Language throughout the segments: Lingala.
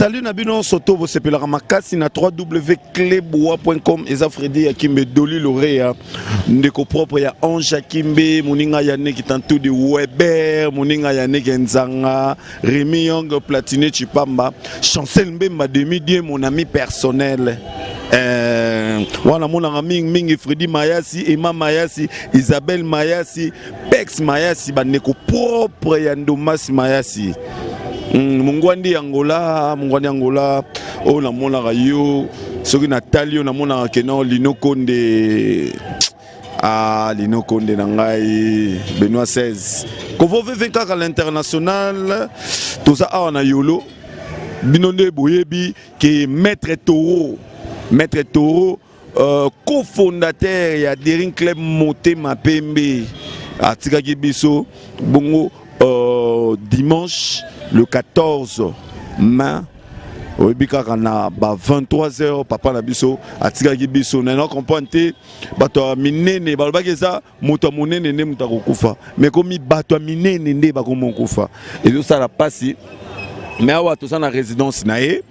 Salut na bino soto bosepelaka makasi na www.cleboa.com eza Freddy Akimbe Doli Lorea ndeko propre ya Ange Akimbe moninga Yannick Tantudi Weber moninga Yannick Nzanga Rémi Young Platine Chipamba Chancel Mbemba demi dieu mon ami personnel euh, wana monaka mingi mingi Freddy Mayasi Emma Mayasi Isabelle Mayasi Pex Mayasi bandeko propre ya Ndombasi Mayasi mongwandi ya Angola mongwandi ya Angola oyo namonaka yo soki natali yo namonaka keno Lino Konde ah Lino Konde na ngai Benoît 16 Kovo VV kaka l'international toza awa na Yolo bino nde boyebi ke Maître Taureau Maître Taureau cofondateur ya Daring Club Motema Pembe atikaki biso bongo dimanche le 14 mai oyebi kaka na ba 23 heures papa na biso atikaki biso na comprendre te bato ya minene balobaki eza moto ya monene nde moto akokufa mais komi bato ya minene nde bakomi kokufa ezosala mpasi mais awa toza na résidence na ye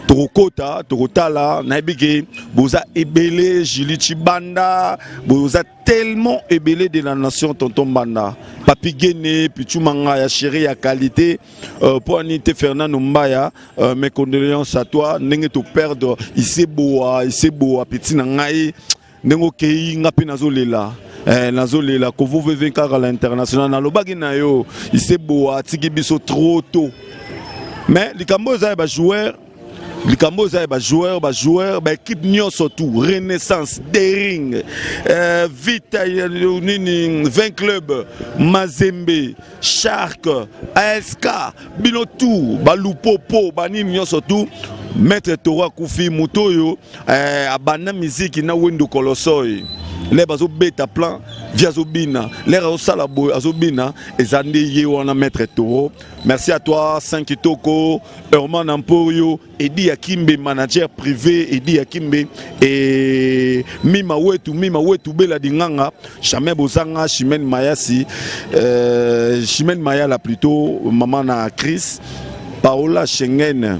tokokota tokotala nayebi ke boza ebele Julie Chibanda boza tellement ebele de la nation tonton Mbanda Papi Gene Pichu Manga ya chéri ya qualité po ani te Fernando Mbaya mes condoléances à toi ndenge to perdre Iseboa Iseboa petit na ngai ndenge okei nga mpe nazolela nazolela Kovo VV kaka l'international nalobaki na yo Iseboa atiki biso trop tôt mais likambo eza ya bajoueur likambo eza ya bajoueur bajoueur baéquipe nyonso tout Renaissance Daring Vita nini 20 club Mazembe Shark ASK bino tout balupopo banini nyonso tout Maître Taureau akufi moto oyo abanda miziki na Wendo Kolosoy lere bazobeta plan vi azobina lere azosala boye azobina eza nde ye wana Maître Taureau. Merci à toi Saint Kitoko Herman Emporio Edi Akimbe manager privé Edi Akimbe et Mima Wetu Mima Wetu Bela Dinganga jamais bozanga Chimène Mayasi Chimène Mayala plutôt maman na Chris Paola Schengen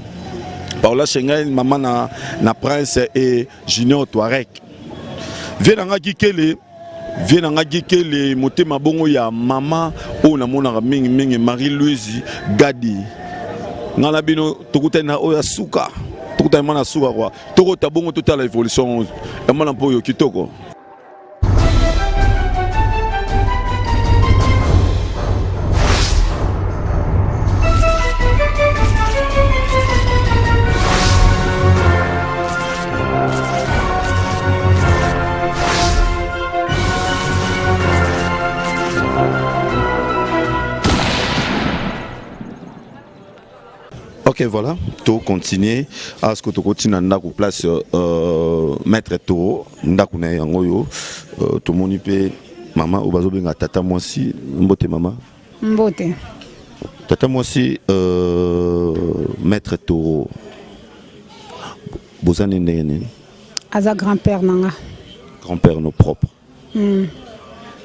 Paola Schengen maman na Prince et Junior Touareg vie nanga Kikele vie nanga Kikele motema bongo ya mama oyo namonaka mingi mingi Marie-Louise Gadi nga na bino tokutani na oyo ya suka tokutani mwana suka kwa tokota bongo totala évolution ya mwana mpo oyo kitoko. Ok, voilà, to continuer à ce que to continue ndako place Maître Taureau ndako na yango yo tomoni pe mama oyo bazobenga tata mwasi. Mbote mama. Mbote. Tata mwasi, Maître Taureau bozani ndenge nini? Aza grand-père nanga. Grand-père no propre.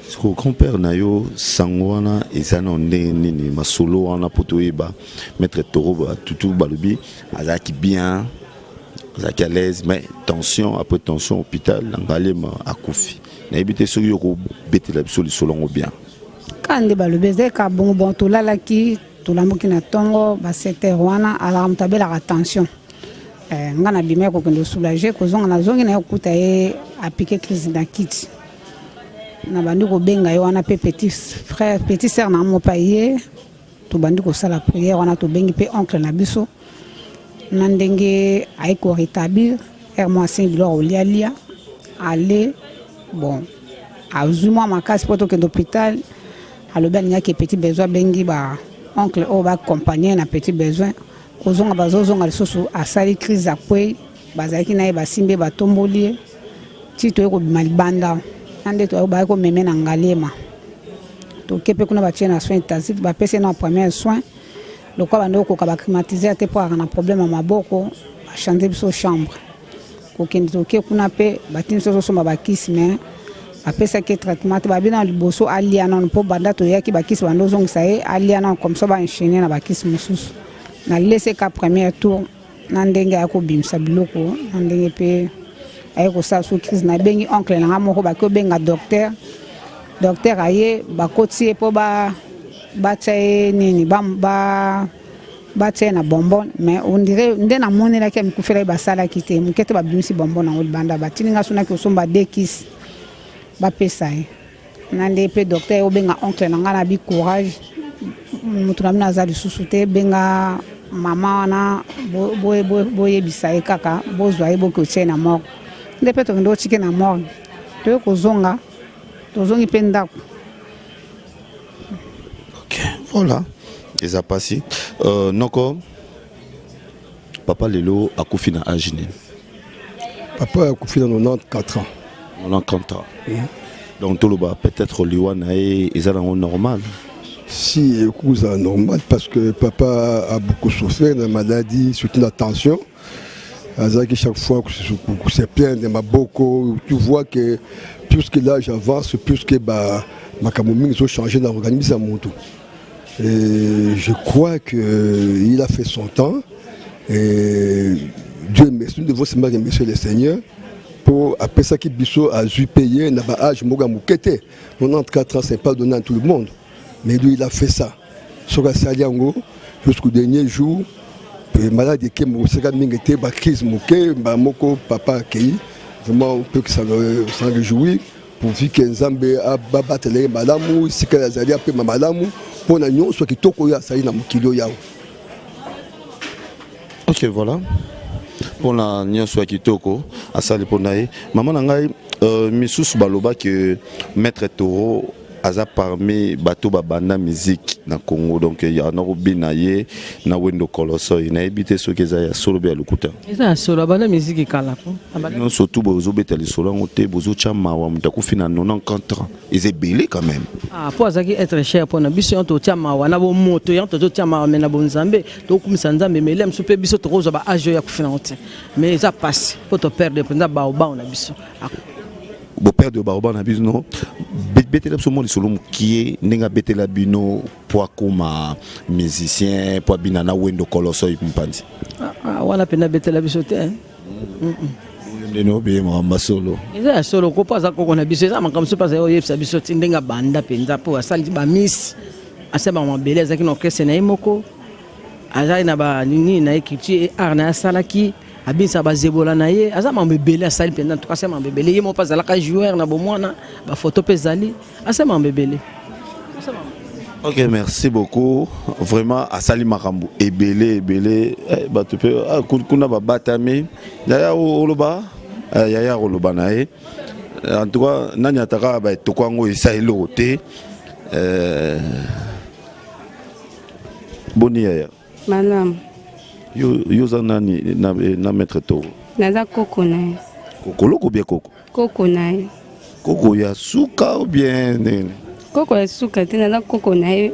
Siko grand-père na yo sango wana eza na ndenge nini masolo wana po toyeba Maître Taureau tutu balobi azalaki bien azalaki à l'aise mais tension après tension hôpital na Ngaliema akufi nayebi te soki yo kobetela biso lisolo yango bien. Kaka nde balobi ezalaki kaka bongo bon tolalaki tolambuki na ntongo ba 7 heures wana alaka moto abelaka tension nga na bima kokende soulager kozonga nazongi na ye kokuta ye apike crise na kiti na bandi kobenga ye wana pe petit frère petit sœur na mopa ye tobandi kosala prière wana tobengi pe oncle na biso na ndenge aye ko rétablir heure mwa asengi biloko kolialia ale bon azwi mwa makasi mpo tokende hôpital alobi alingaki petit besoin abengi ba oncle oyo baaccompagne na petit besoin kozonga bazozonga lisusu asali crise akwei bazalaki na ye basimbi ye batomboli ye ti toye kobima libanda na nde bayaki komeme na Ngaliema toke mpe kuna batie na soin intensif bapesi ye na premier soin lokola bandi kokoka baclimatiseur te mpo azalaka na problème ya maboko bachange biso chambre kokende toke kuna mpe batindi biso tozosomba bakisi mais bapesaki ye traitement te babi na liboso alia nano mpo banda toyaki bakisi banda ozongisa ye alia nano comme ça baenchaîne na bakisi mosusu nalese ka premier tour. Na ndenge aya kobimisa biloko, na ndenge mpe aye kosala su crise. Nabengi oncle na nga moko, baki obenga docteur. Docteur aye, bakoti ye mpo batya ye nini, batya ye na bonbon. Mais on dirait nde namonelaki amikufelaki, basalaki te moke te, babimisi bonbon yango libanda. Batindi nga so naki kosomba de kisi, bapesa ye. Na nde mpe docteur obenga oncle na ngai na bi courage, moto na bino aza lisusu te, benga mama wana, boyebisa ye kaka bozwa ye, boki otie na morgue. Nde mpe tokende otike na morgue, toye kozonga, tozongi mpe ndako. Ok, voilà, eza mpasi. Noko, papa lelo akufi na age nini? Papa akufi na 94 ans. 94 ans. Donc toloba peut-être liwa na ye eza nango normal? Si, ekuza normal, parce que papa a beaucoup souffert de la maladie, surtout la tension. Azalaki chaque fois se plaindre de maboko. Tu vois que plus que l'âge avance, plus que ba makambo mingi ezochanger dans l'organisme ya moto. Et je crois que il a fait son temps et Dieu merci, nous devons seulement remercier le Seigneur pour apesaki biso, azwi mpe ye na baâge moko ya moke te. 94 ans, c'est pas donné à tout le monde, mais lui, il a fait ça. Soki asali yango jusqu'au dernier jour, malade eke mosika mingi te, bacrise moke bamoko, papa akei. Vraiment, on peut s'en réjouir, pourvu que Nzambe abatela ye malamu esika azali, apema malamu mpona nyonso kitoko oyo asali na mokili oyo awa. Ok, voilà, mpona nyonso ya kitoko asali mpona ye. Mama na ngai, misusu balobaki Maître Taureau aza parmi bato babanda musique na Congo, donc ya na kobina ye na Wendo Kolosoy. Nayebi te soki eza ya solo be ya lokuta. Eza ya solo, abanda musique kala po. Nyonso tu bozobeta lisolo yango te, bozotya mawa. Moto akufi na 94 ans, eza ebele quand même. Ah, mpo azalaki être cher mpona biso yango, totya mawa na bomoto yango, tozotya mawa. Me na bonzambe tokumisa Nzambe, mele mosusu mpe biso tokozwa ba âge oyo akufi nango te. Mais eza pasi mpo toperdre mpenza baobao na biso. Boperdre baoba na bino. Betela biso mwa lisolo mokie, ndenge abetela bino po akóma musicien, po abina na Wendo Koloso mopanzi. Wana mpenza abetela biso te. Ndeni obeye makambo solo? Eza ya solo ko, mpo aza koko na biso. Eza makambo mosusu mpe azali oyebisa biso ti ndenge abanda mpenza, mpo asali bamisi, asali bango mabele, azalaki na orchestre na ye moko, azali na banini na ye, culture et art na ye asalaki, abinisa bazebola na ye. Aza mambo ebele asali mpenza, ntuka asali mambo ebele. Ye moko mpe azalaka joueur na bomwana, bafoto mpe ezali, asali mambo ebele. Ok, merci beaucoup. Vraiment, asali makambo ebele ebele. Bato mpe kuna babatami. Yaya oloba, yaya oloba na ye. En tout cas, nani ataka baetoko yango esa eloko te. Boni yaya? Malamu. Yo oza nani na Maître Taureau? Naza koko na ye. Kokoloko bien koko? Koko na ye. Koko ya suka ou bien nini? Koko ya suka te, naza koko na ye.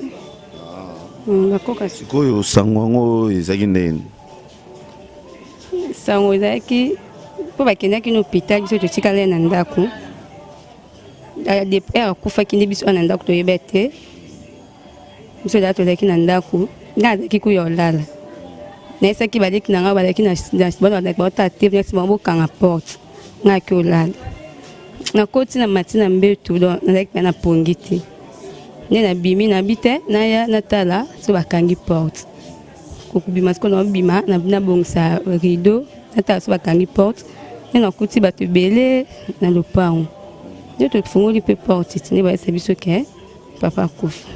Bakoka. Sikoyo sango yango ezalaki ndeni? Sango ezalaki mpo bakendaki na hôpital, biso totikala ye na ndako. Depuis akufaki nde biso wana na ndako toyeba te. Biso ezala tozalaki na ndako, ngai azalaki kuya olala. Nayesaki baleki na ngai, bazalaki na baotala te, nasi bango bokanga porte, ngai aki olala. Nakoti na mati na mbetu, donc nazalaki mpe na pongi te. Nde nabimi, nabi te naya natala so bakangi porte. Kokobima sikoyo, naobima, nabongisa rideau, natala so bakangi porte. Nde nakuti bato ebele na lopango. Nde tofungoli mpe porte ti nde bayesa biso ke papa akufi.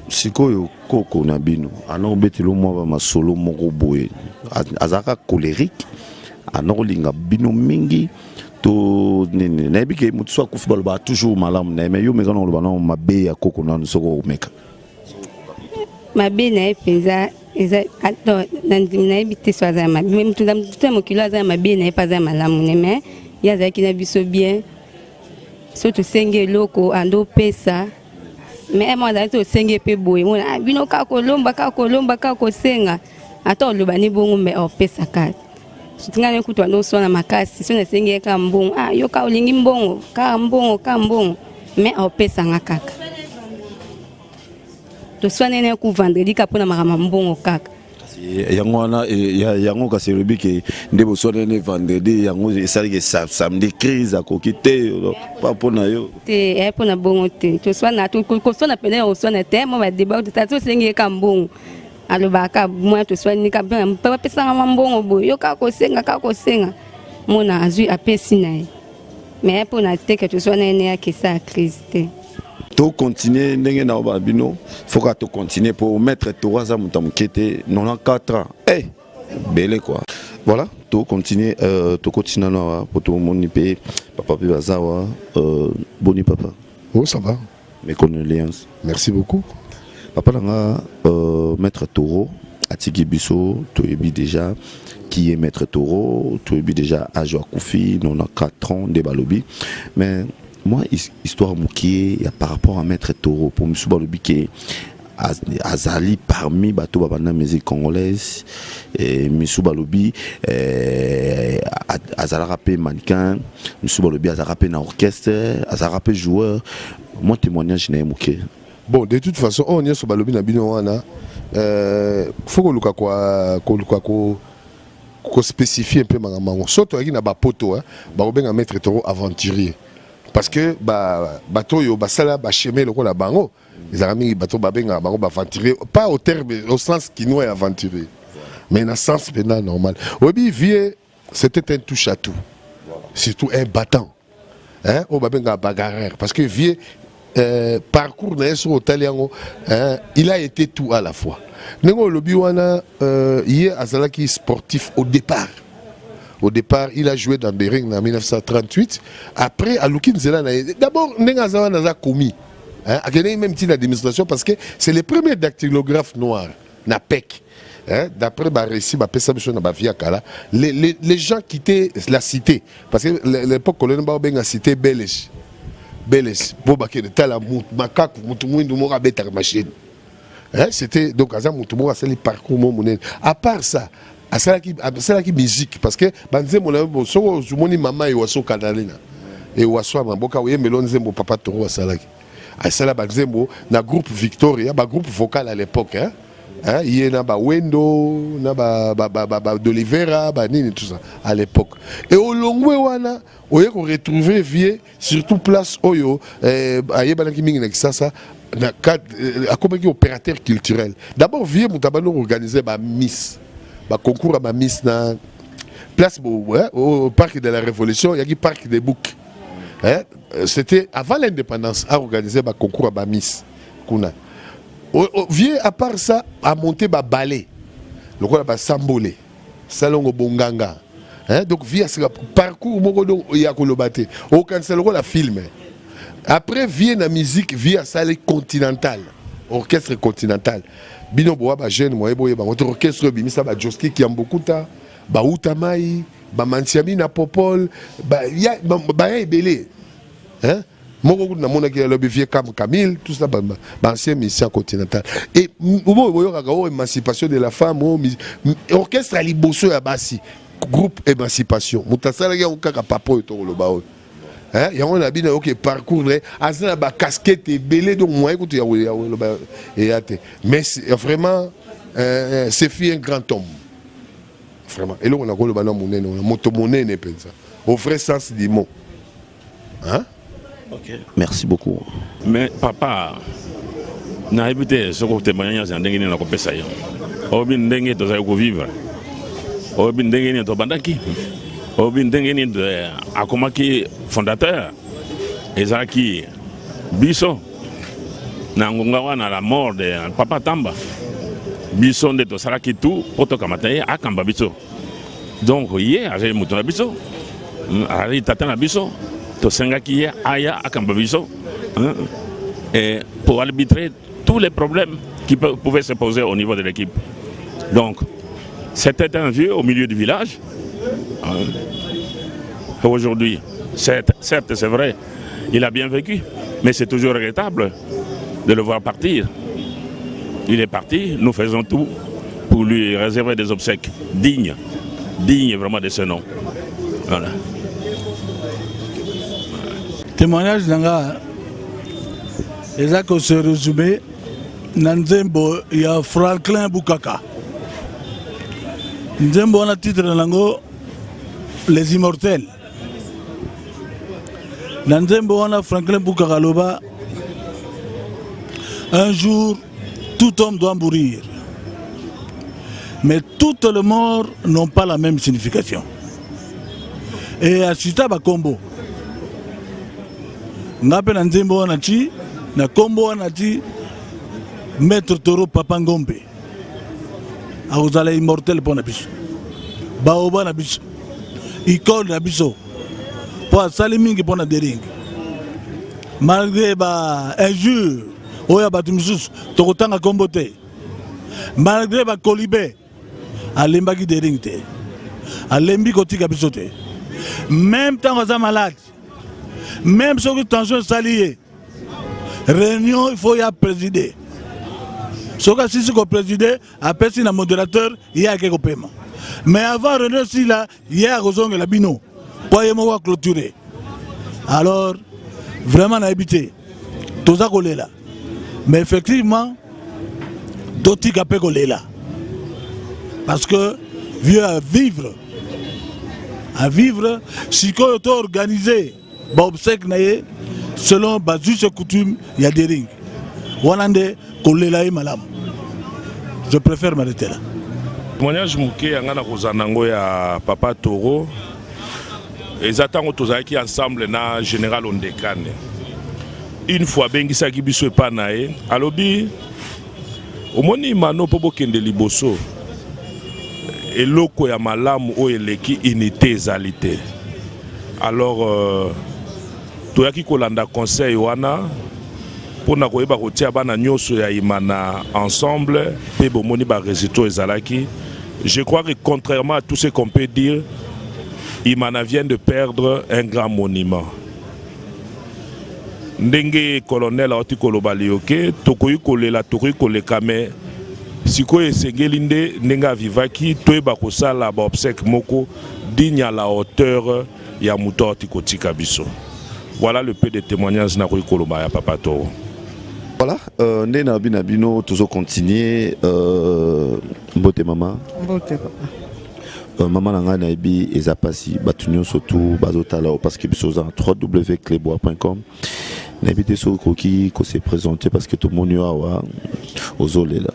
Sikoyo koko na bino ana obetela mwa bamasolo moko boye, azalaka colérique, ana kolinga bino mingi to nini? Nayebi ke motu so akufi, balobaka toujours malamu na ye, mais yo meka na koloba nano mabe ya koko nano soki omeka. Mabe na ye mpenza eza na ndimi, nayebi te so aza ya mabe. Mutu ya mokili aza ya mabe na ye mpe aza ya malamu ne. Mais ye azalaki na biso bien. So tosengi eloko, ando opesa. Mais mo azalaki, tosengi mpe boye, mona bino kaka kolomba, kaka kolomba, kaka kosenga. Ata oloba ni bongo, mais opesa kaka. Surtout ngai kutu ando oswana makasi so nasengi ye kaka mbongo: "Ah, yo kaka olingi mbongo, kaka mbongo, kaka mbongo." Mais opesanga kaka. Toswanene ku vendredi kaka mpona makambo ya mbongo kaka. Yango wana yango kasi elobi ke nde boswanani vendredi, yango esalaki samedi crise, akoki te pa mpo na yo? Te, eya mpo na bongo te. Toswana, koswana pene ya koswana te, mo badeba tati osengi ye ka mbongo, alobaka mwa toswani ka mpe bapesanga mwa mbongo boye, yo kaka kosenga, kaka kosenga, mona azwi apesi na ye, mais mpo na te ke toswana ye ne akesa ya crise te. Tocontinue ndenge na oba bino, faut kaka tocontinue po maître Toro aza moto ya moke te, 94 ans, hey, bele quoi. Voilà, tocontinue, tokoti nano awa po tomoni mpe papa mpe baza awa. Boni papa? Oh, ça va. Mes condoléances. Merci beaucoup. Papa na nga, maître Toro atiki biso, toyebi déjà qui est maître Toro, toyebi déjà âge akufi, 94 ans nde balobi. Mais moi, histoire mokie ya par rapport à maître Toro, po misu balobi ke azali parmi bato babanda musique congolaise, misu balobi azalaka mpe mannequin, misu balobi azalaka mpe na orchestre, azalaka mpe joueur. Moi, témoignage na ye moke. Bon, de toute façon, oyo nyonso balobi na bino wana, faut koluka koluka ko kospécifier mpe makambo yango. So toyaki na bapoto, bakobenga maître Toro aventurier, parce que bato oyo basala bachemin lokola bango ezalaka mingi. Bato babengaka bango baaventurier, pas au terme, au sens kinois ya aventurier, mais na sens mpenza normal. Oyebi, vieux c'était un touche à tout, surtout un battant, hein, oyo babengaka bagarreur, parce que vieux, parcours na ye, soki otali yango, hein, il a été tout à la fois. Ndenge olobi wana, ye azalaki sportif au départ. Au départ, il a joué dans des rings en 1938. Après, aluki nzela na ye. D'abord, ndenge aza wana, aza commis, hein, akendeki même ntina démonstration, parce que c'est le premier dactylographe noir na PEC. Hein, d'après barécit bapesa biso na bavie ya kala, les gens quittaient la cité, parce que l'époque coloniale baobenga cité belge belge, mpo bakende tala makaku, mutu mwindu moko abetaka machine. Hein, c'était donc aza mutu moko asali parcours mo monene. À part ça, asalaki musique, parce que banzembo na yo, soki ozomoni mama Ewaso Kanalina, Ewaso ya maboka, oyembela nzembo papa Toro asalaki. Asala banzembo na groupe Victoria, bagroupe vocal à l'époque, hein? Hein, ye na bawendo na ba d'Olivera, banini, tout ça à l'époque. Et olongwe wana, oye koretrouver vieux surtout place oyo ayebanaki mingi na Kisasa, na akomaki opérateur culturel. D'abord, vieux moto abandi organiser bamiss, baconcours ya bamiss na place au parc de la Révolution, yaki parc des Boucs, hein, c'était avant l'indépendance, a organisé baconcours ya bamiss kuna. Vieux, à part ça, a monté baballet lokola basambole salongo bonganga, hein, donc vieux asika parcours moko donc ya koloba te, okanisa lokola film. Après, vieux na musique, vieux asali Continental, orchestre Continental. Bino bowa bajeune moye boyeba ngo te. Orchestre oyo ebimisa bajoski Kiambokuta, bauta mai, bamantiami na Popol, baya ebele, hein? Moko kutu namonaki alobi vieux Cam Camille, tout ça, baancien musicien continental. Et oyo boyokaka oyo émancipation de la femme, oyo orchestre ya liboso ya basi, groupe Émancipation, moto asalaki yango kaka papa oyo tokoloba oyo. Yango na bino oyoki parcours na ye, aza na bacasquette ebele, donc moyen kutu ya koloba eya te. Mais vraiment, ce fut un grand homme, vraiment. Eloko nakoloba na monene wana, moto monene mpenza au vrai sens du mot, hein? Ok. Merci beaucoup. Mais papa, nayebi te soki témoignage ya ndenge nini nakopesa yo. Oyebi ndenge tozali kovivre, oyebi ndenge nini tobandaki, oyebi ndenge nini akomaki fondateur. Ezalaki biso na ngonga wana, la mort de papa Tamba, biso nde tosalaki tout mpo tokamata ye akamba biso. Donc ye azali moto na biso, azali tata na biso, tosengaki ye aya akamba biso et pour arbitrer tous les problèmes qui pouvaient se poser au niveau de l'équipe. Donc c'était un vieux au milieu du village. Aujourd'hui, certes, c'est vrai, il a bien vécu, mais c'est toujours regrettable de le voir partir. Il est parti, nous faisons tout pour lui réserver des obsèques dignes, dignes vraiment de ce nom. Voilà. Témoignage na nga eza kose résumer na nzembo ya Franklin Bukaka. Nzembo wana titre na yango Les Immortels. Na nzembo wana Franklin Bukaka aloba un jour tout homme doit mourir. Mais toutes les morts n'ont pas la même signification. Et asita bakombo. Nga mpe na nzembo wana ti na kombo wana ti Maître Toro Papa Ngombe akozala immortel mpo na biso baoba na biso icole na biso mpo asali mingi mpo na dering malgré ba injure oyo ya bato mosusu tokotanga nkombo te malgré bakolibe alembaki dering te alembi kotika biso te même ntango aza malade même soki tension esali ye réunion il faut ya présider soki asisi kopréside apesi na modérateur ye ake kopema mais avant réunion esila ye akozongela bino mpo ye moko aclôture. Alors vraiment nayebi te toza kolela mais effectivement totika mpe kolela parce que vieux à vivre à vivre sikoyo to organiser baobsèque na ye selon baus et coutume ya dering wana nde kolela ye malamu. Je préfère m'arrêter là. Témoignage moke ya ngai na kozala nango ya papa Toro eza ntango tozalaki ensemble na général Ondekane. Une fois abengisaki biso epa na ye, alobi omoni mano mpo bokende liboso eloko ya malamu oyo eleki unité ezali te. Alors toyaki kolanda conseil wana mpona koyeba kotia bana nyonso ya Imana ensemble mpe bomoni barésultat ezalaki. Je crois que contrairement à tout ce qu'on peut dire, Imana vient de perdre un grand monument. Ndenge colonel auti koloba liyoke, tokoki kolela, tokoki koleka, mais sikoyo esengeli nde ndenge avivaki toyeba kosala baobsèque moko digne à la hauteur ya moto auti kotika biso. Voilà le peu de témoignages nakoki koloba ya papa Toro. Voilà, nde na bino bino tozo continuer. Mbote mama. Mbote papa. Mama na ngai, nayebi eza mpasi bato nyonso tu bazotala o parce que biso oza na www.cleboa.com. Nayebi te soki okoki kose présenter parce que tomoni yo awa ozolela.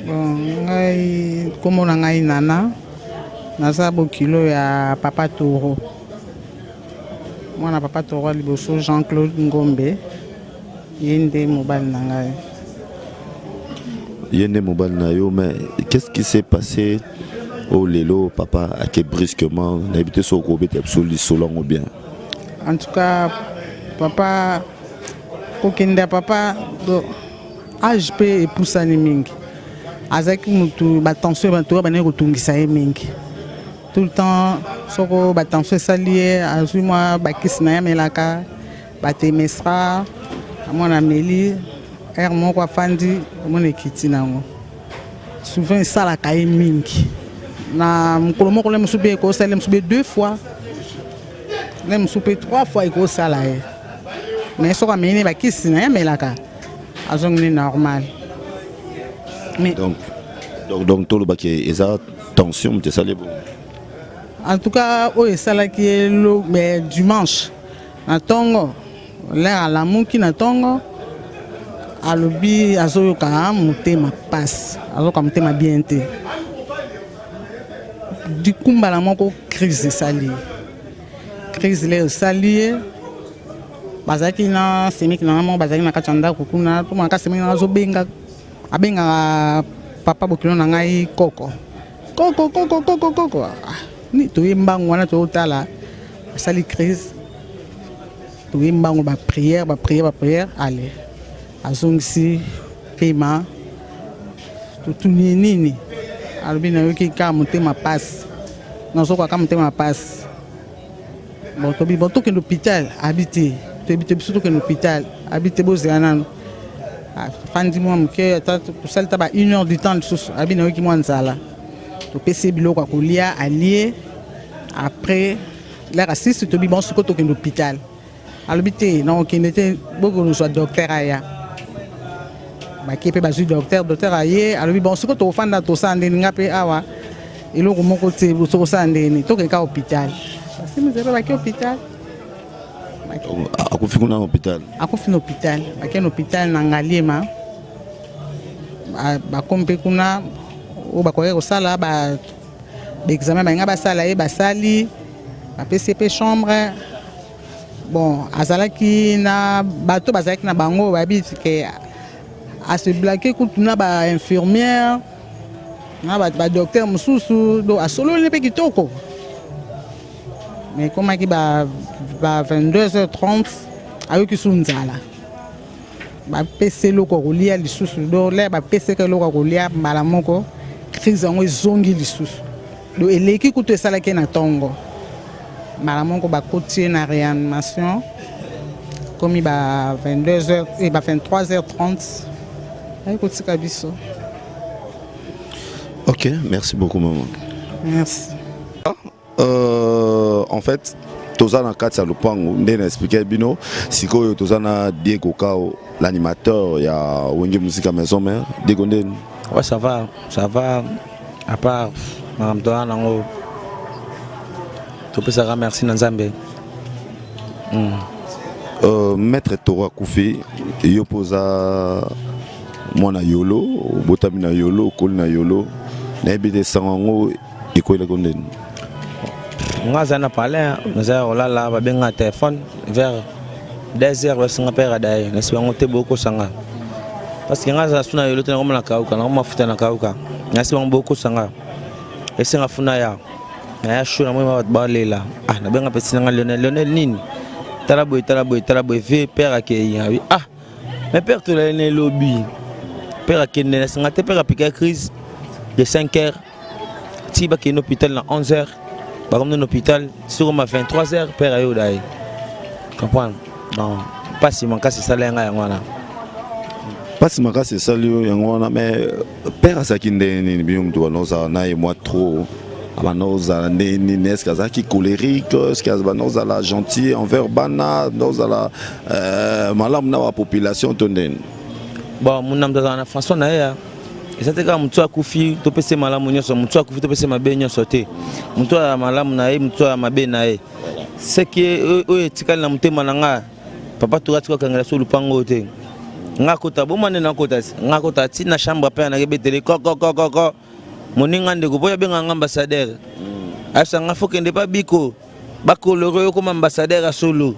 Bon, ngai nkombo na ngai Nana, naza bokilo ya papa Toro, mwana papa Toro ya liboso, Jean-Claude Ngombe. Ye nde mobali na ngai. Ye nde mobali na yo, mais qu'est-ce qui s'est passé oyo lelo papa ake brusquement? Nayebi te soki okobeta biso lisolo yango bien. En tout cas papa, kokende ya papa do age mpe epusani mingi. Azalaki motu batension, bato oyo bandaki kotungisa ye mingi tout le temps. Soko batension esali ye, azwi mwa bakisi na ye amelaka, batemestra mwana ameli heure moko, afandi, omona ekiti nango. Souvent esalaka ye mingi na mokolo moko, le mosusu mpe ekosala le mosusu mpe deux fois, le mosusu mpe trois fois ekosala ye. Mais soki ameli ne bakisi na ye amelaka, azongi ne normal, mais Donc tolobaki eza tension moto esali bongo? En tout cas oyo esalaki ye mais dimanche na ntongo, l'heure alamuki na ntongo, alobi azoyoka motema pasi, azoyoka motema bien te. Dikumbala moko crise esali ye, crise le esali ye. Bazalaki na semeki na nga moko, bazalaki na kati ya ndako kuna. Tomonaka semeki na nga azobenga, abengaka papa bokilo na ngai koko, koko, koko, koko, koko. Ah, ni toye mbangu wana, toyotala asali crise. Toye mbangu, baprière, baprière, baprière, ale azongisi pema. Totuni ye nini, alobi nayoki kaka motema pasi, nazokoka kaka motema pasi. Bon, tobi bon, tokende hôpital, abi te, toyebi te, biso tokende hôpital, abi te, bozela nano. Afandi mwa moke, ata tosali ta ba une heure du temps lisusu, abi nayoki mwa nzala. Topesi ye biloko ya kolia, alie. Après l'heure asisi, tobi bon, sikoyo tokende hôpital, alobi te, nakokende te, bokozwa docteur aya. Bake mpe bazwi docteur. Docteur aye, alobi bon, sikoyo tokofanda, tosala ndeni nga mpe awa. Eloko moko te, tokosala ndenge nini? Tokende kaka hôpital. Basimisi mpe bake hôpital. Akufi kuna na hôpital? Akufi na hôpital. Bake na hôpital na Ngaliema. Bakomi mpe kuna oyo bakoki kosala ba examen balinga basala ye basali, bapesi ye mpe chambre. Bon, azalaki na bato bazalaki na bango bayebi ke ase blake kutu na ba infirmière na ba docteur mosusu, donc asololi mpe kitoko. Mais ekomaki ba 22h30, ayoki su nzala, bapesi eloko ya kolia lisusu. Donc lere bapesaka eloko ya kolia, mbala moko crise yango ezongi lisusu. Donc eleki kutu esalaki na ntongo. Mbala moko bakoti ye na réanimation. Komi ba 22h eh, ba 23h30 ayi kotika biso. Ok, merci beaucoup maman. Merci. En fait, toza na kati ya lopango nde na expliquer bino. Sikoyo toza na Diego Kao, l'animateur ya Wenge Musica Maison Mère. Diego, ndeni? Ouais, ça va, ça va. À part makambo toza nango, topesaka merci na Nzambe. Maître Toro akufi, yo mpo oza mwana Yolo, obotami na Yolo, okoli na Yolo, nayebi te sango yango ekwelaki ndeni? Nga aza na palais, naza ya kolala, babenga telefone vers 2 heures, basinga mpe radaye. Nasi bango te, bokosanga, parce que nga aza su na Yolo te, nakoma na Kauka, nakoma mafuta na Kauka. Nasi bango bokosanga, esenga funa ya naya sho na moi, bato balela. Ah, nabenga pesi nanga Lionel. Lionel, nini? Tala boye, tala boye, tala boye, ve père akei. Abi ah, mais père tolali na elobi, père akende. Nasinga te, père apika crise de 5 heures ti bakende hôpital na 11 heures. Bakomi na hôpital sokoma 23 heures, père ayoda ye. Comprendre? Donc mpasi makasi esala yanga yango wana. Mpasi makasi esali yo yango wana. Mais père azalaki ndenge nini? Bino moto banda ozala na ye mwa trop, abanda ozala ndenge nini? Est ce que azalaki colérique? Est ce que abanda ozala gentil envers bana, abanda ozala malamu na bapopulation to ndeni? Bon, muna moto azala na façon na ye ya eza te kaka motu akufi topesa malamu nyonso, motu akufi topesa mabe nyonso te. Motu ya malamu na ye, motu ya mabe na ye. Seki oyo etikali na motema na nga, papa toka tika kokangela so lupango oyo te. Nga kota boma nde nakota, nga kota ti na chambre mpe nake betele kokokokoko. Moninga ndeko mpo abenga nga ambassadeur, ayebisa nga fo kende pa biko bakolore oyo koma ambassadeur ya solo.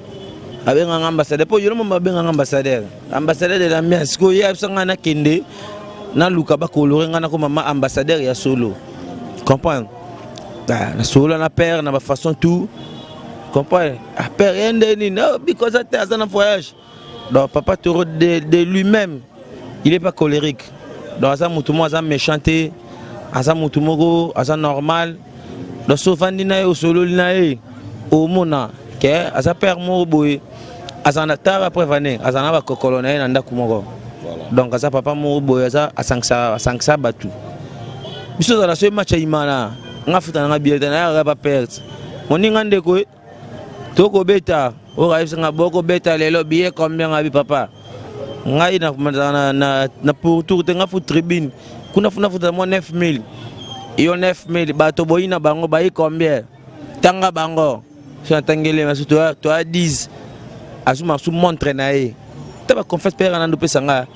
Abenga nga ambassadeur mpo yolo mama abenga nga ambassadeur, ambassadeur de l'ambiance. Sikoyo ye ayebisa nga nakende naluka bakolore nga nakoma ma ambassadeur ya solo. Comprendre? Nasolola na père na bafaçon tout. Comprendre? Ah, père ye nde nini? Biko aza te, aza na voyage. Donc papa Toro de lui-même, il est pas colérique. Donc aza motu moko aza méchant te, aza motu moko aza normal. Donc so ovandi na ye, osololi na ye, omona ke aza père moko boye aza na tard après vane, aza na bakokolo na ye na ndako moko. Donc aza papa moko boye aza asankisa bato. Biso ozala so match ya imana, nga futa nanga billet te, nayaka pa perte. Moninga ndeko tokobeta oyo ayebisa nga bokobeta lelo billet combien? Nga bi papa, ngai na pourtour te, nga fu tribune kuna funa futa mwa 9000. Yo 9000, bato boyi na bango bayi combien? Tanga bango. So natangeli masu toya 10. Azwi masu montre na ye ta baconfesse mpe yaka nando opesa nga.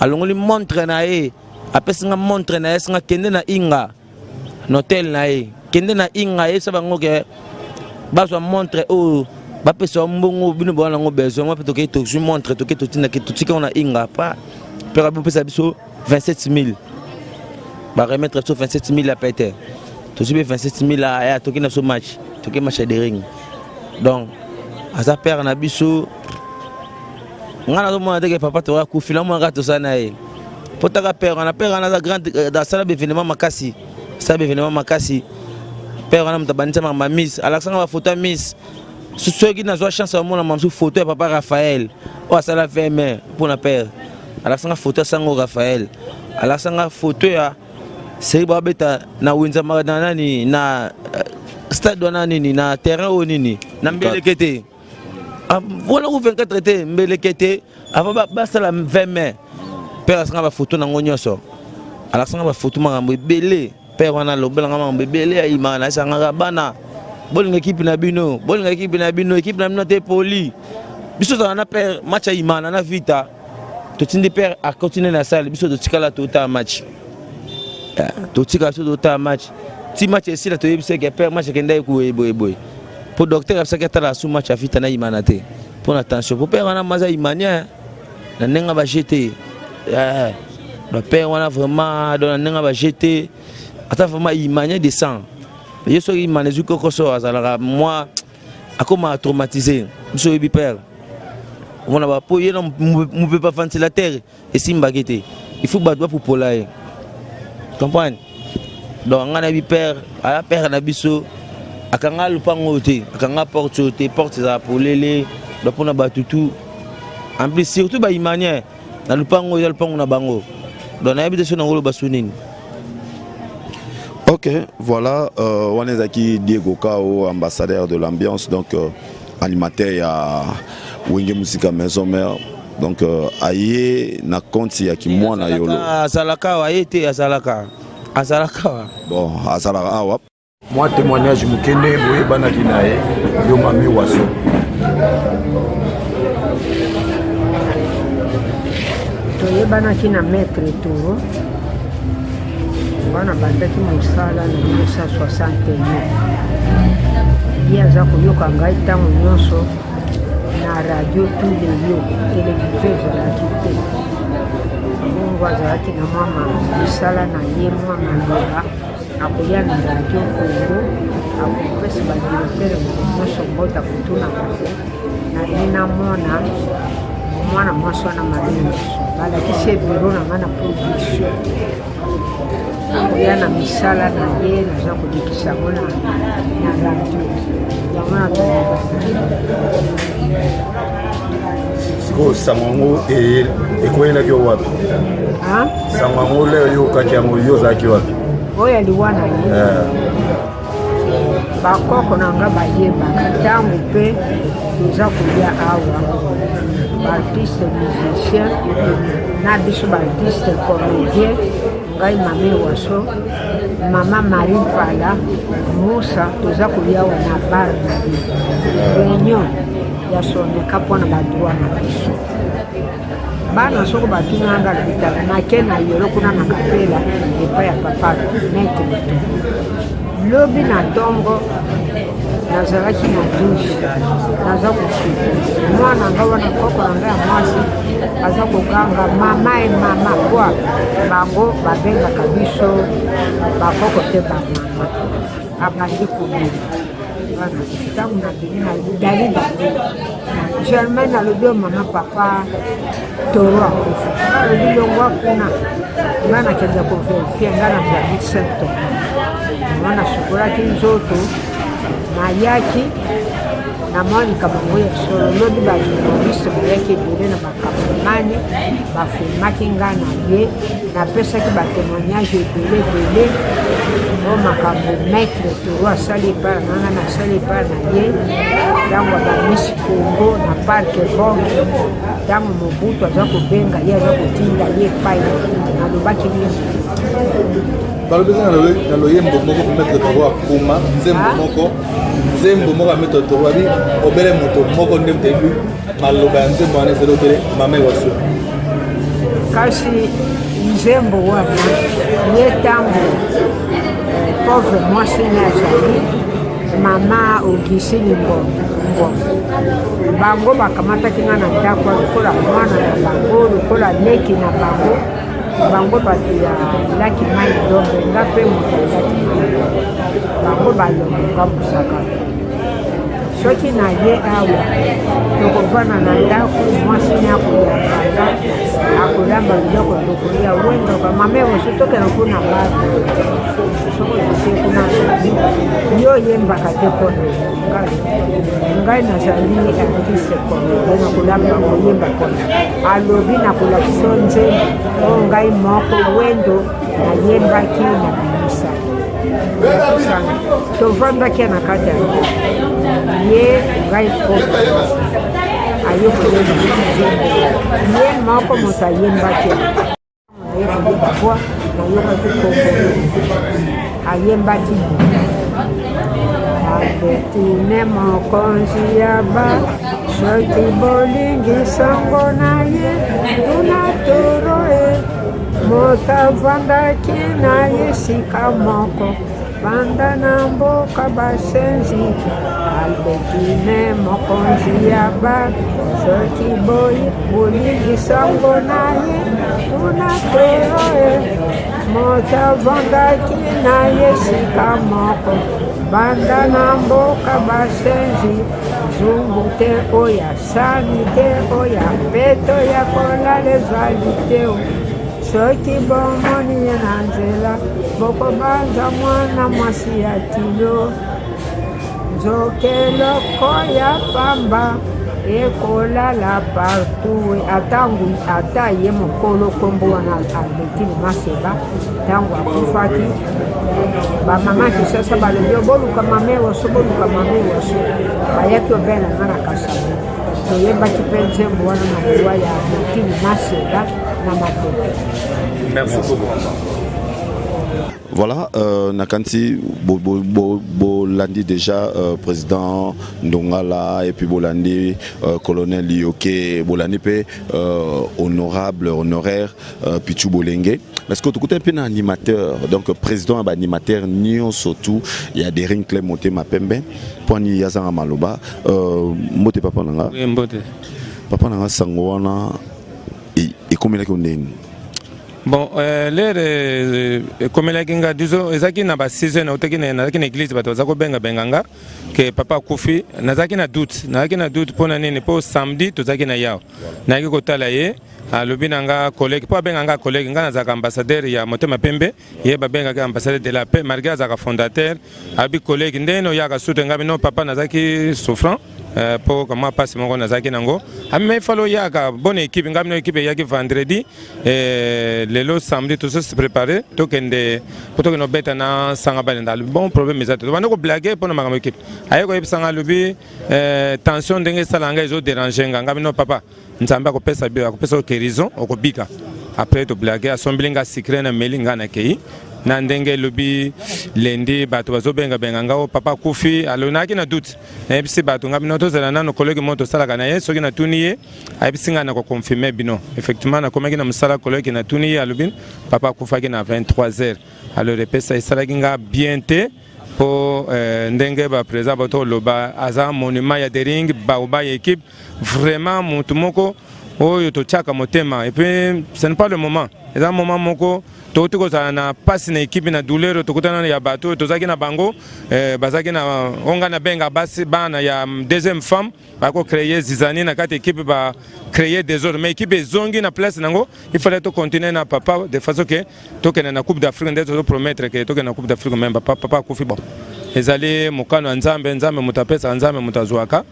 Alongoli montre na ye, apesi nga montre na ye, singa kende na inga na hotel na ye, kende na inga, yebisa bango ke bazwa montre oyo, bapesa mbongo bino boza nango besoin. Mwa mpe tokei, tozwi montre, tokei, totindaki, totika ngo na inga pa mpe bopesa biso 27 000. Baremettre biso 27 000 ya pete, tozwi mpe 27 000 aya, tokei na biso match, tokei match ya Daring. Donc aza père na biso. Ngai nazomona teke papa toka kufi, namona kaka tosala na ye po taka père wana. Père wana aza grand, asala baévénement makasi, asala baévénement makasi. Père wana moto abandisa makambo ya miss, alakisanga bafoto ya miss. Soki nazwa chance ya komona mamosu foto ya papa Raphaël oyo asala 20 mai mpona père, alakisanga foto ya sango Raphaël, alakisanga foto ya seri babeta na wenza na nani na stade wana nini na terrain oyo nini na mbeleke te wana ku 24 te mbeleke te avant basala 20 mai. Père asanga bafoto nango nyonso, alakisanga bafoto makambo ebele. Père wana alobela nga makambo ebele ya imana, esangaka bana bolinga ekipe na bino, bolinga ekipe na bino, ekipe na bino te poli. Biso tozala na père match ya imana na Vita. Totindi père akotine na salle, biso totikala totala match. Eh, totikala biso totala match. Ti match esila toyebisa ke père match ekendaki boye boye boye. Po docteur abisaki atala su match ya Vita na imana te. Mpo na tension. Po père wana maza imanien na ndenge ba jete. Eh, ba père wana vraiment donc na ndenge ba jete ata vraiment imanien de sang. Ye soki imana ezwi kokoso azalaka mwa akoma traumatisé. Biso oyebi père. Omona ba po ye na mopepa ventilateur esimbaki te. Il faut bato bapupola ye. Comprendre? Donc nga nayebi père, aya père na biso akanga lopango oyo te, akanga porte oyo te, porte ezala polele donc mpona bato tout. En plus surtout ba imanien na lopango oyo eza lopango na bango. Donc nayebi te soki nakoloba so nini. Ok, voilà, euh, wana ezalaki Diego Kao, ambassadeur de l'ambiance, donc euh, animateur ya Wenge Musica Maison Mère. Donc euh, aye na compte ya kimwana yolo. Azalaka awa ye te azalaka. Azalaka awa. Bon, azalaka awa. Mwa témoignage moke nde boyebanaki na ye yo mami waso. Toyebanaki na maître Toro nga nabandaki mosala na 1961 ye aza koyoka ngai ntango nyonso na radio tuleyo televizio ezalaki te bongo azalaki na mwa misala na ye mwa maloba akoya na radio congo akopesa badirecteur nyonso mbote akotuna bango nalingi namona mwana mwasi wana mabe nyonso balakisi ye biro na ngai na production akoya na misala na ye naza kolekisa yango na radio yango na sikoyo sango yango ekweyelaki yo wapi sango yango leo yo okaki yango yo ozalaki wapi oyo ya liwa na ye eh. bakoko na nga bayebaka ntango mpe toza kolia awa baartiste musicien na biso baartiste comédien ngai mame waso mama marie pala musa toza kolia awa na bar na ye réunion ya soneka mpo na badroit na biso bana soko batuna nga lopitala nake na yolo kuna na kapela epai ya papa maître to lobi na ntongo nazalaki na douche naza kosuka mwana nga wana koko na ngai ya mwasi aza koganga mama e mama kwa bango babengaka biso bakoko te bamama abandi kobima wana ntango nabimi nalidali bango germaine alobi o mama papa toro akufa alobi longwa kuna ngai nakenda koverifie ngai nazali saint thomas nga nasukolaki nzoto nayaki namoni likambo yango ya solo lobi bajournaliste bayaki ebele na bakameramani bafilmaki ngai na ye napesaki batémoignage ebele ebele o makambo maître toro asali epai na ngai nasali epai na ye ntango abamisi congo na parke banque ntango mobutu aza kobenga ye aza kotinda ye epai nalobaki nini balobi eza na loyembo moko maître toro akoma nzembo ah. moko nzembo moko ya maître toro abi obele moto moko nde moto ayebi maloba ya nzembo wana ezali obele mama ewaso kasi nzembo wana ye ntango eh, pauvre mwasi ne azali mama augustine ngombe bango bakamataki nga na ndako lokola mwana na bango lokola leki na bango bango bato ya laki mai ndombe nga mpe moto ya laki bango balongoka mosaka soki na ye awa tokovanda na ndako mwasi ne akoyambaka akolamba biloko tokolia wendoka mama ewoso tokende kuna bato soki toke kuna yo oyembaka te mpona ngai ngai nazali artiste comédien nakolamba koyemba mpona alobi nakolakisa yo nzembo oyo ngai moko wendo nayembaki na bimisa tovandaki na kati ya ye ngai koko aye koyemba ye moko moto ayembaki naye koyemba bwa nayokaki kombo. Ayembaki boye, Albertine mokonzi ya ba soki bolingi sango na ye tuna toro e moto avandaki na ye sika moko banda na mboka basenzi Albertine mokonzi ya ba soki boye bolingi sango na ye tuna toro e Moto avandaki na ye sika moko banda na mboka basenzi zungu te oyo asani te oyo peto ya kolala ezali te soki bomoni ye na nzela bokobanza mwana mwasi ya kilo Nzoka eloko ya pamba ekolala partout ata ata ye mokolo nkombo wana Albertine Maseba ntango akufaki bamama Kinshasa balobi boluka mame waso boluka mame waso bayaki obela nga na Kasabo toyembaki mpe nzembo wana na liwa ya Albertine Maseba na Matete. Merci beaucoup. Voilà, euh, nakanti bolandi déjà euh, président Ndongala et puis bolandi euh, colonel Yoke, bolandi pe euh, honorable honoraire euh, Pichou Bolenge. Parce que tout un peu animateur, donc président ba animateur nio surtout, il y a des ring clés monté ma pembe, poani yazanga maloba, euh, mbote papa nanga. Oui, mbote. Papa nanga sango wana ekomelaki ndeni. Bon, euh, l'heure euh, ekomelaki nga disons ezalaki na ba 6 heures nautaki nazalaki na église bato baza kobengabenga nga ke papa akufi nazalaki na doute nazalaki na doute mpo na nini mpo samedi tozalaki na yao nayaki kotala ye alobi na nga collègue mpo abenga nga collègue nga nazalaka ambassadeur ya motema pembe ye babengaki ambassadeur de la paix malgré azalaka fondateur abi collègue ndenge oyaka sute nga bino papa nazalaki souffrant mpo euh, kamwa mpasi moko nazalaki nango amema ifale oyaka bonne équipe nga bino équipe eyaki vendredi eh, lelo samedi tozo se préparer tokende mpo tokende obeta na sanga balenda alobi bon problème eza te tobandi koblage mpo na makambo équipe aye koyebisa nga alobi eh, tension ndenge esala nga ezo dérange nga nga bino papa Nzambe akopesa akopesa yo guérison okobika. Après to blague asombeli nga sucre na meli nga na kei na ndenge elobi lendi bato bazobenga benga nga o papa akufi alo nayaki na doute nayebisi bato nga bino tozala nano collègue moko tosalaka na ye soki natuni ye ayebisi nga na koconfirme bino effectivement nakomaki na mosala collègue natuni ye alobi papa akufaki na 23 heures alors epesa esalaki nga bien te mpo eh, ndenge ba président bato koloba aza monument ya dering baoba ya équipe vraiment mutu moko oyo totiaka motema et puis ce n'est pas le moment eza moment moko tokuti kozala na mpasi na ekipe na douleur oyo tokutana ya bato oyo tozalaki na bango eh, bazalaki na oyo ngai nabenga basi bana ya deuxième femme bakocreye zizani na kati ekipe bacreye desordre mais ekipe ezongi na place nango il fallait tocontinue na papa de façon ke tokende na coupe d'afrique nde tozopromettre ke tokende na coupe d'afrique meme papa, papa akufi bon ezali mokano ya nzambe nzambe moto apesaka nzambe moto azwaka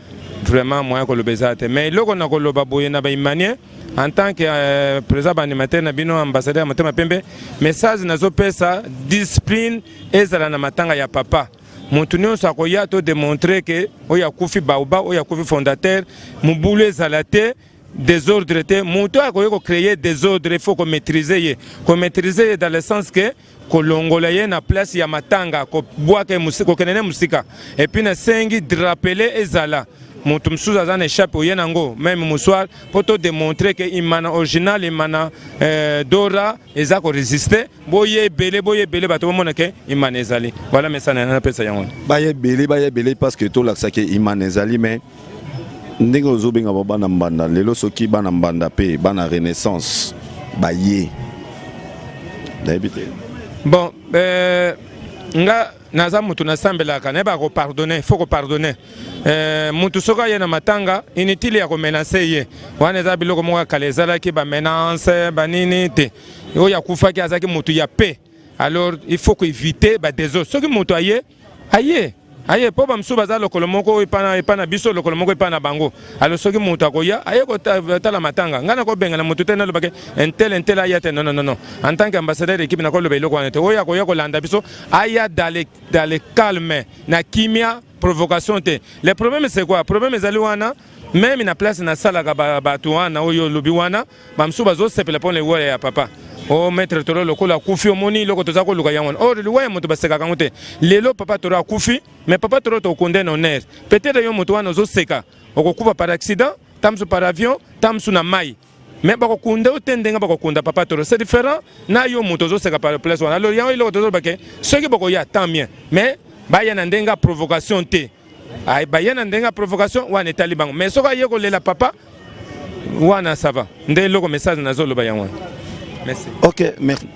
Vraiment moyen koloba eza te mais eloko na koloba boye na baimanien en tant que euh, président baanimateur na bino ambassadeur ya motema pembe message nazopesa discipline ezala na matanga ya papa moto nyonso akoya to démontrer ke oyo akufi baoba oyo akufi fondateur mobulu ezala te desordre te moto oyo akoki kocreye desordre il faut komaîtrise ye komaîtrise ye dans le sens que kolongola ye na place ya matanga kobwaka ye kokende ne mosika epuis nasengi drapele ezala moto mosusu aza na echappe oye nango meme mosoir mpo to démontrer ke imana original imana eh, dora eza koresiste boye ebele boye ebele bato bomona ke imana ezali voilà mesana napesa yango baye ebele baye ebele parce que tolakisa ke imana ezali mais ndenge ozobenga ba bana mbanda lelo soki bana mbanda mpe bana renaissance baye nayebi te bon euh, nga naza motu nasambelaka nayebaka kopardonne faut kopardonne euh, motu soki aye na matanga inutile ya komenase ye wana eza biloko moko ya kala ezalaki bamenance banini te oyo akufaki azalaki motu ya paix alors il faut koevite badesordre soki moto aye aye aye mpo bamosusu baza lokolo moko epa na biso lokolo moko epa na bango alo soki moto akoya aye kotala matanga ngai nakobengana moto te nalobake intel intel aya te non non non en tant qu'ambassadeur équipe nakoloba eloko wana te oyo akoya kolanda biso aya dans le, dans le calme na kimia provocation te le problème c'est quoi problème ezali wana meme na place nasalaka bato wana oyo olobi wana bamosusu bazosepela mpo na liwa ya papa. O oh, maître Toro lokola akufi omoni eloko toza koluka yango wana. Or liwa ya moto basekaka yango te. Lelo papa Toro akufi, mais papa Toro tokonde na honneur. Peut-être yo moto wana ozoseka, okokufa par accident, ta mosusu par avion, ta mosusu na mai. Mais bakokunda yo te ndenge bakokunda papa Toro. C'est différent na yo moto ozoseka par place wana. Alors yango eloko tozoloba ke soki bokoya tant mieux, mais baya na ndenge ya provocation te. Baya na ndenge ya provocation wana etali bango. Mais soki aye kolela papa wana ça va. Nde eloko message nazoloba yango wana. Merci. Ok,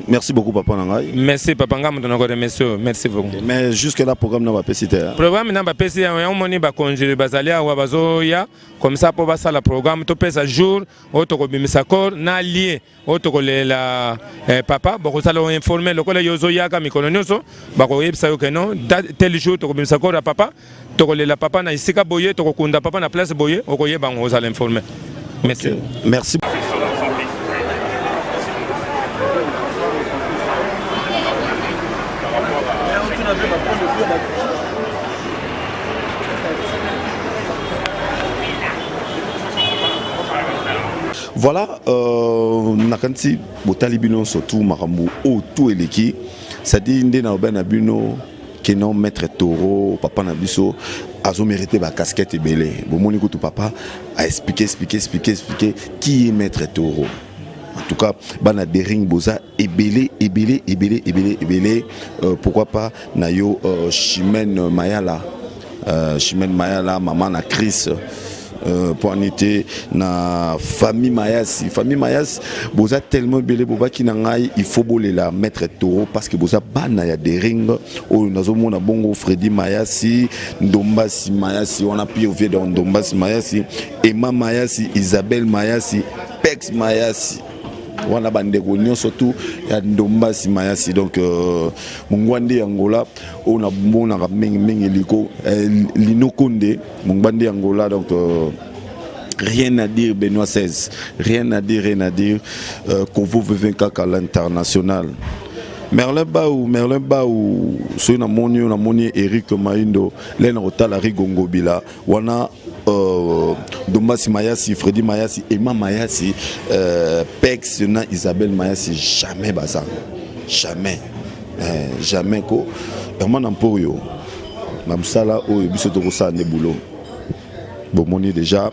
merci beaucoup papa na ngai. Merci papa ngai moto nako remercier. Merci beaucoup. Mais jusque là programme na bapesi te. Programme na bapesi yango yango moni bakonzi bazali awa bazoya comme ça po basala programme topesa jour oyo tokobimisa corps na lieu oyo tokolela eh, papa bokozala informe lokola yo ozoyaka mikolo nyonso bakoyebisa yo ke non tel jour tokobimisa corps ya papa tokolela papa na esika boye tokokunda papa na place boye okoyeba yango ozala informe. Merci. Okay. Merci. Voilà, euh, nakanisi botali bino surtout makambo oyo tout eleki c'est-à-dire nde naloba na bino que non maître taureau papa na biso azo mérité ba casquette ebele bomoni kutu papa a expliqué expliqué expliqué expliqué qui est maître taureau. En tout cas bana Dering boza ebele ebele ebele ebele ebele euh, pourquoi pas na yo euh, Chimène Mayala euh, Chimène Mayala maman na Chris euh, po anite na famille Mayasi famille Mayasi boza tellement ebele bobaki na ngai il faut bolela maître taureau parce que boza bana ya Dering oyo nazomona bongo Freddy Mayasi Ndombasi Mayasi wana pire vieux dans Ndombasi Mayasi Emma Mayasi Isabelle Mayasi Pex Mayasi wana bandeko nyonso tu ya Ndombasi Mayasi donc euh, mongwande ya Angola oyo namonaka mingi mingi liko eh, Lino Konde mongwande ya Angola donc euh, rien à dire Benoît 16 rien à dire rien à dire euh, Kovo V24 kaka l'international Merlin Baou Merlin Baou soki namoni yo namoni Eric Maindo lene kotala Rigo Ngobila wana euh, Dombasi Mayasi Freddy Mayasi Emma Mayasi euh, Pex na Isabelle Mayasi jamais baza jamais eh, jamais ko Herman Emporio na mosala oyo biso tokosala nde boulot bomoni déjà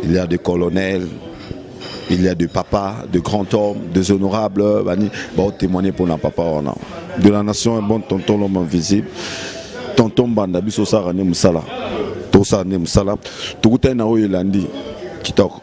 il y a des colonels il y a des papas, de grands hommes, des honorables, bani, ba témoigner pour na papa wana. De la nation un bon tonton l'homme invisible. Tonton Banda biso sara ne musala. To sara ne musala. Tokutani na oyo elandi kitoko.